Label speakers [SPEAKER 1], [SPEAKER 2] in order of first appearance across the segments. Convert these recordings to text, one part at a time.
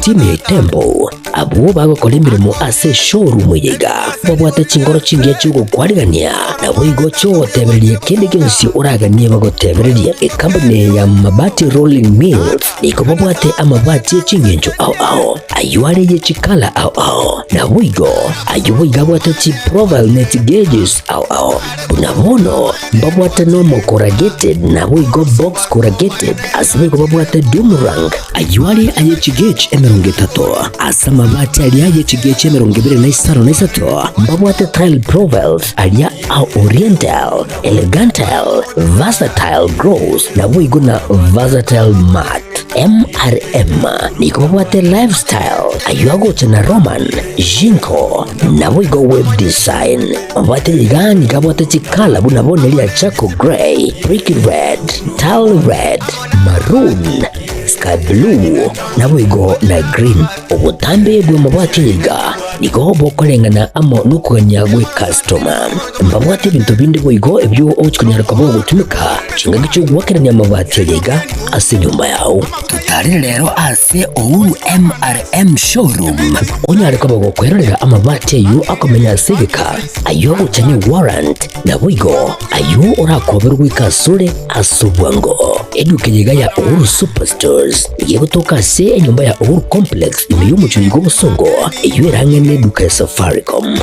[SPEAKER 1] Etimu ya Itembo abwo bagokora emeremo ase eshowroom eye iga babwate chingoro chingiya chi'ogokwarigania naboigo chi'ogotebereria kende gionsi oraganie bagotebererie. Ekampuni eye ya Mabati Rolling Mills nigo babwate amabati e chingencho ao ao, ayio are ye chikala ao ao, naboigo ayio boigo abwate chiprofile ne chigauges ao ao. Buna bono mbabwate nomo corrugated naboigo box corrugated, ase boigo babwate doom rank, ayio are aye chigauge 30, ase amabati aria aye chigauge 23 mbabwate tile profiles aria a oriental, elegantile, versatile gloss, naboigo na versatile matte. MRM nigo babwate lifestyle, ayio agocha na Roman, Jinko, naboigo web design. Babwate iga nigo abwate chikala buna bono ria charcoal grey, brick red, tile red, maroon, sky blue, naboigo na green. Obotambe bw'amabati iga nigo bokoreng'ana amo nokogania gw'ekastoma. Mbabwate ebinto binde boigo ebio ogochia konyara koba ogotumeka chingaki chi'ogoakerania amabati aria iga ase enyomba yao. Totarere rero ase Uhuru MRM Showroom onyare koba gokwerorera amabati ayio akomenya ase egeka, ayio agocha ne warrant, naboigo ayio orakoberwe goika asore ase obwango. Eduka eye iga ya Uhuru Superstores nigo egotoka ase enyomba ya Uhuru Complex ime y'omochie oyo bw'obosongo, eyio ere ang'e neduka ya Safaricom.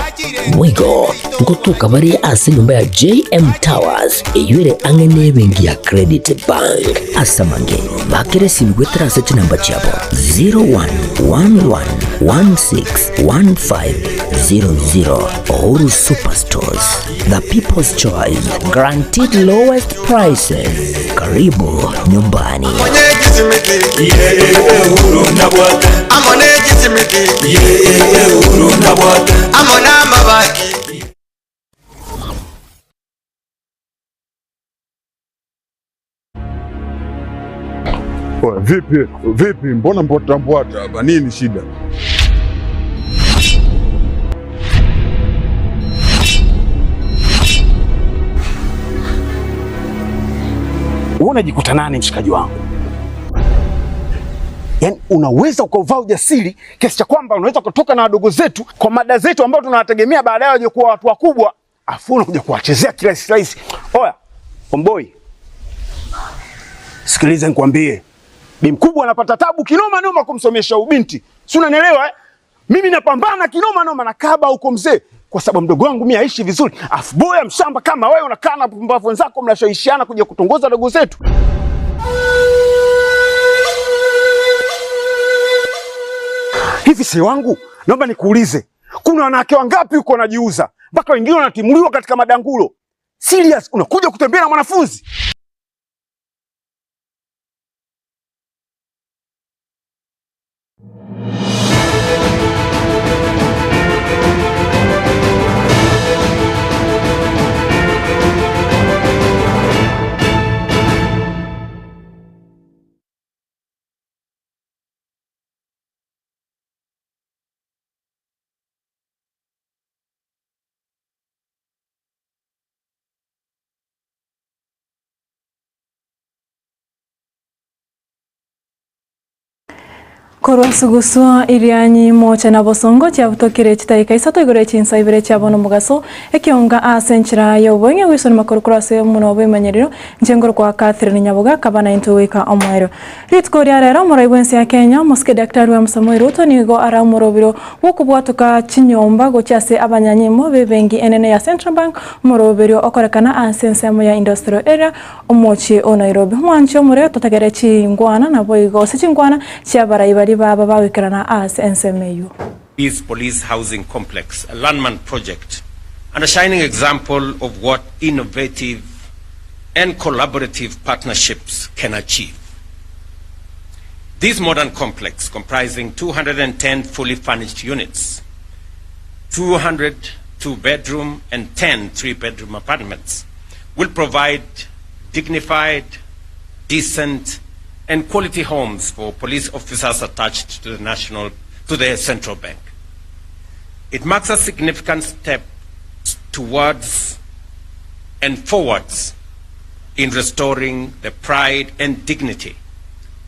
[SPEAKER 1] Boigo ngotoka bare ase enyomba ya JM Towers eyio ere ang'e nebenki ya Credit Bank. Ase amange, bakera esimi goetera ase chinamba chiabo 0111161500. Uhuru Superstores, the people's choice, guaranteed lowest prices. Karibu nyumbani.
[SPEAKER 2] Oya, vipi vipi, mbona mbwata mbwata hapa? Nini shida?
[SPEAKER 3] Wewe unajikuta nani mshikaji wangu? Yaani unaweza ukauvaa ujasiri kiasi cha kwamba unaweza kutoka na wadogo zetu kwa mada zetu ambao tunawategemea baadaye waje kuwa watu wakubwa, afu unakuja kuwachezea kirahisi rahisi. Oya, omboi, sikiliza nikwambie, bi mkubwa anapata tabu kinoma noma kumsomesha ubinti, si unanielewa eh? Mimi napambana kinoma noma na kaba huko mzee, kwa sababu mdogo wangu mimi aishi vizuri, afu boya mshamba kama wewe unakaa na pumbavu wenzako mnashawishiana kuja kutongoza dogo zetu. Hivi si wangu, naomba nikuulize, kuna wanawake wangapi huko wanajiuza mpaka wengine wanatimuliwa katika madangulo? Serious, unakuja kutembea na mwanafunzi?
[SPEAKER 4] Korwa suguswa Irianyi mocha na bosongo chiabutokire chidakika isato igoro ye chinsa ibere chia bono omogaso ekionga ase enchera y'oboeng'e goisana makoro korwa ase omonwa bw'emanyerero inche nkorokwa Catherine Nyaboga akaba naintwe goika omoerio. Rituko ria rero omorai bw'ense ya Kenya omosike Daktari William Samoei Ruto nigo are omorobiro bw'okobwatoka chinyomba gochia ase abanyanyimbo b'ebenki enene ya Central Bank omoroberio okorekana ase ensemo ya Industrial Area Omochie o Nairobi. Omwanchi omore totagere chingwana naboigo gose chinkwana chi'abarai baria baba bagoikerana ase ensemo eyio.
[SPEAKER 5] This police housing complex, a landmark project and a shining example of what innovative and collaborative partnerships can achieve. This modern complex, comprising 210 fully furnished units, 200 two-bedroom and 10 three-bedroom apartments, will provide dignified, decent, and quality homes for police officers attached to the national to the central bank. It marks a significant step towards and forwards in restoring the pride and dignity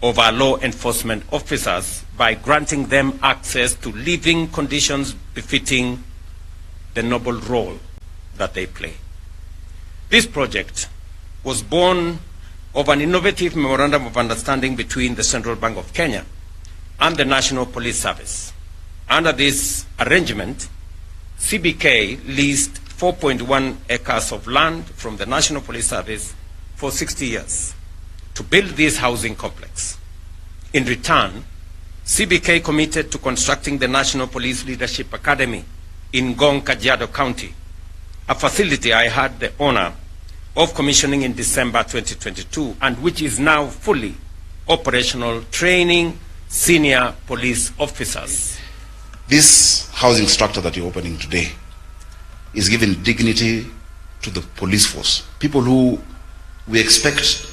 [SPEAKER 5] of our law enforcement officers by granting them access to living conditions befitting the noble role that they play. This project was born of an innovative memorandum of understanding between the Central Bank of Kenya and the National Police Service. Under this arrangement, CBK leased 4.1 acres of land from the National Police Service for 60 years to build this housing complex. In return, CBK committed to constructing the National Police Leadership Academy in Ngong, Kajiado County, a facility I had the honor of commissioning in December 2022 and which is now fully operational, training senior police officers.
[SPEAKER 6] This housing structure that you're opening today is giving dignity to the police force, people who we expect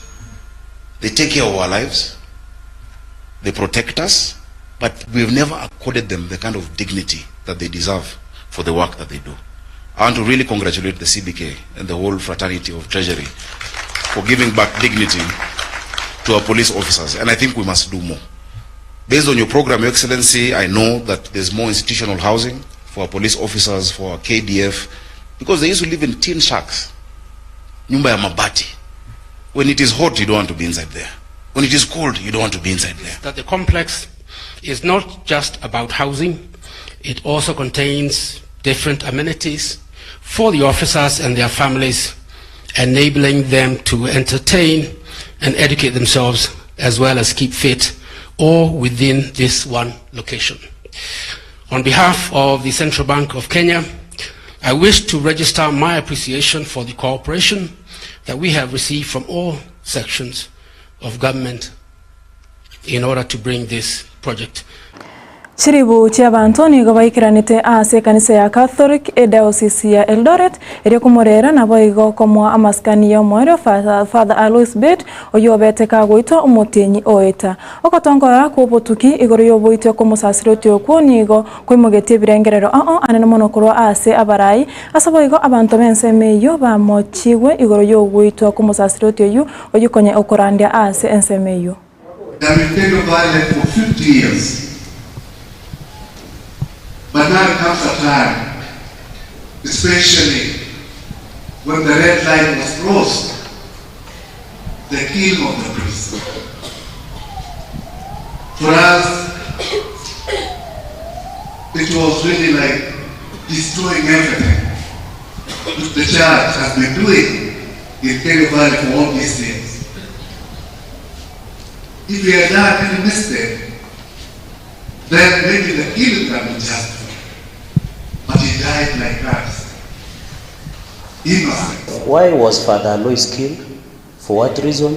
[SPEAKER 6] they take care of our lives, they protect us, but we've never accorded them the kind of dignity that they deserve for the work that they do. I want to really congratulate the CBK and the whole fraternity of Treasury for giving back dignity to our police officers, and I think we must do more. Based on your program, Your Excellency, I know that there's more institutional housing for our police officers, for our KDF, because they used to live in tin shacks, nyumba ya mabati. When it is hot, you don't want to be inside there. When it is cold, you don't want to be inside there.
[SPEAKER 7] That the complex is not just about housing, it also contains different amenities for the officers and their families, enabling them to entertain and educate themselves as well as keep fit, all within this one location. On behalf of the Central Bank of Kenya, I wish to register my appreciation for the cooperation that we have received from all sections of government in order to bring this project.
[SPEAKER 4] Chiribu chi'abanto nigo baikeranete ase ekanisa ya Catholic ediocese ya Eldoret erio komorera naboigo komoa amasikani y'omoerio Father Alois Bett oyio obete kagoitwa omotienyi oeta. Ogotongora kw'obotuki igoro y'oboitwa kw'omosasiroti okwo nigo koimogetie ebirengerero ao anene mono korwa ase abarai, ase boigo abanto b'ensemo eyio bamochigwe igoro y'ogoitwa kw'omosasiroti oyio oyio konya okorandia ase ensemo eyio.
[SPEAKER 8] They have been taken violent for 50 years. But now comes a time, especially when the red line was crossed, the killing of the priest. For us, it was really like destroying everything which the church has been doing in Kerio Valley for all these years. If we had done any mistake, then maybe the killing can be justified. But he died like us, innocent.
[SPEAKER 9] Why was Father Alois killed? For what reason?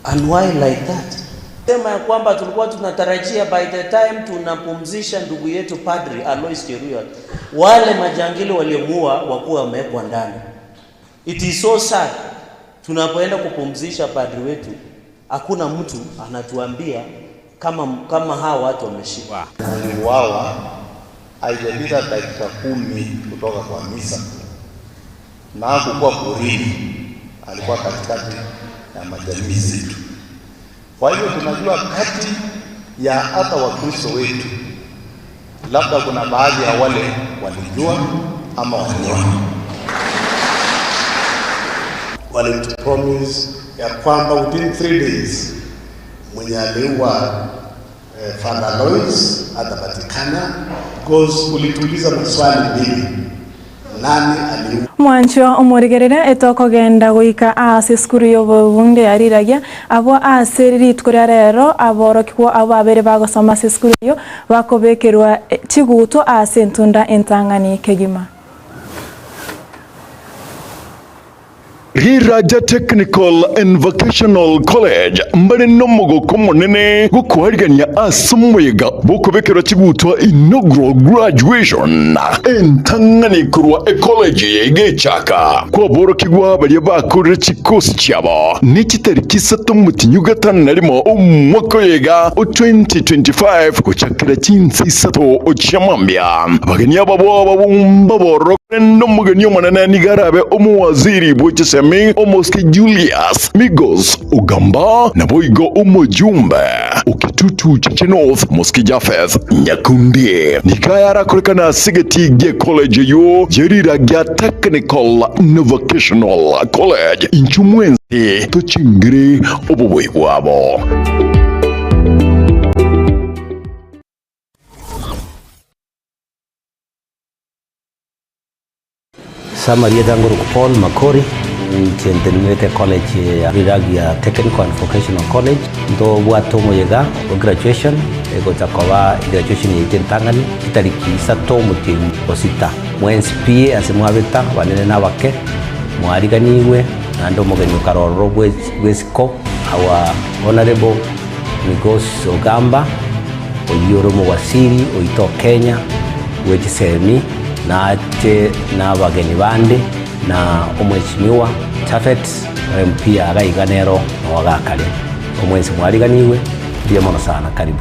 [SPEAKER 9] And why like that? Sema ya kwamba tulikuwa tunatarajia by the time tunapumzisha ndugu yetu Padri Alois Cheruiyot, wale majangili waliomuua wakuwa wamewekwa ndani. It is so sad tunapoenda kupumzisha padri wetu, hakuna mtu anatuambia kama, kama hawa watu wameshikwa.
[SPEAKER 10] Aliuawa haijapita dakika kumi kutoka kwa misa, na hakukuwa porini, alikuwa katikati ya majamii zetu. Kwa hiyo tunajua kati ya hata Wakristo wetu labda kuna baadhi ya wale walijua ama waliona.
[SPEAKER 11] Walitupromise ya kwamba within 3 days mwenye aliua eh, Father Alois atapatikana, because ulituuliza maswali mbili, nani aliua
[SPEAKER 4] Mwanchwa omorigerere etokogenda goika ase esukuru y'obobunge ya Riragia, abwo ase rituko ria rero aborokigwa abwo babere bagosoma ase esukuru eyio bakobekerwa chiguto ase entunda entang'ani kegima.
[SPEAKER 12] Riraja Technical and Vocational College mbare nomogoko omonene gokoarigania ase omoyega bw'okobekerwa chigutwa Inaugural Graduation entang'ani korwa ecollege eye egechaka kwaborokigwa baria bakorire chikosi chiabo ne chitariki isato omotinyu gatano na rimo omwaka oyo iga o 2025 gochakera chinsa isato chia mambia. Abageni ababo abwo mbaborokigwe. Korende omogeni omonene nigo arabe omowaziri bwe chisemi, Omosike Julius Migos Ogamba, naboigo omojumbe o Kitutu Chache North, Omosike Japheth Nyakundi. Nigo aya arakorekane ase egetii gie college eyio ye rira gia Technical na Vocational College. Inchuo mwensi tochingere obobui bwabo.
[SPEAKER 13] Ase amarieta ngorokwa Paul Makori, inche ntenenerete ecollege ya Riragia Technical and Vocational College, ntobwate omoyega o graduation egocha koba egraduation yaito entang'ani chitariki isato omotienyi o sita. Mwensi pi ase mwabeta abanene na abake, mwariganigwe naende omogeni okare ororo bw'esiko our Honourable Migos Ogamba, oyio ore omowasiri oito o Kenya bwe chisemi, nache nabageni bande, na omweshimiwa Japhet MP iga iga nero nowagakare. Omwensi mwariganigwe, mbuya mono sana, karibu.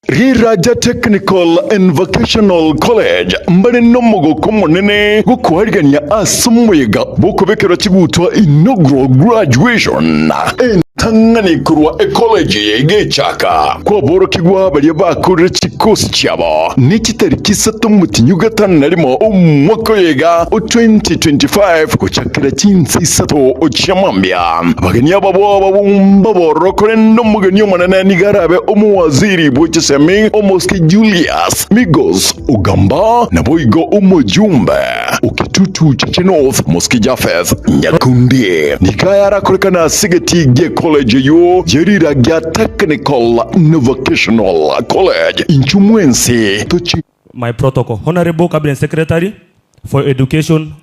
[SPEAKER 12] Riraja Technical and Vocational College mbare nomogoko omonene gokoarigania ase omoyega bw'okobekerwa chigutwa inaugural graduation entang'ani korwa ecollege eye egechaka kwaborokigwa baria bakorire chikosi chiabo ne chitariki isato omotinyu gatano na rimo omwaka oyo iga o 2025 gochakera chinsa isato chia mambia. Abageni aba boba mbabororo, korende omogeni omonene nigo arabe omowaziri bwe chisemi, Omosike Julius Migos Ogamba, naboigo omojumbe o Kitutu Chache North, Omosike Japheth Nyakundi. Nigo aya arakorekane ase egetii gie college eyio ye rira gia Technical na Vocational College. Inchuo mwensi tochi.
[SPEAKER 14] My protocol. Honorable Cabinet Secretary for Education,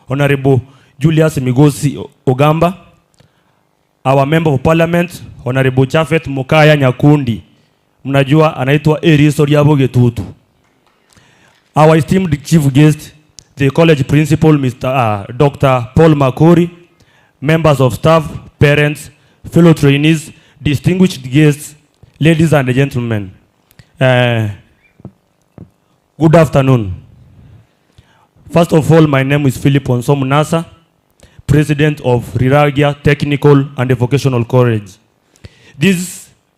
[SPEAKER 14] Honorable Julius Migosi Ogamba, our Member of Parliament, Honorable Japhet Mukaya Nyakundi, mnajua anaitwa Eriso ria Bogetutu. Our esteemed chief guest, the college principal, Mr. Dr. Paul Makori, members of staff, parents, fellow trainees, distinguished guests, ladies and gentlemen. Good afternoon. First of all, my name is Philip Onsom Nasa, President of Riragia Technical and Vocational College.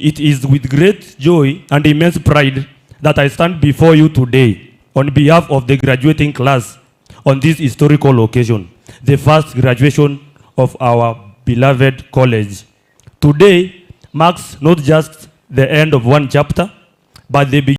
[SPEAKER 14] It is with great joy and immense pride that I stand before you today on behalf of the graduating class on this historical occasion, the first graduation of our beloved college. Today marks not just the end of one chapter, but the beginning.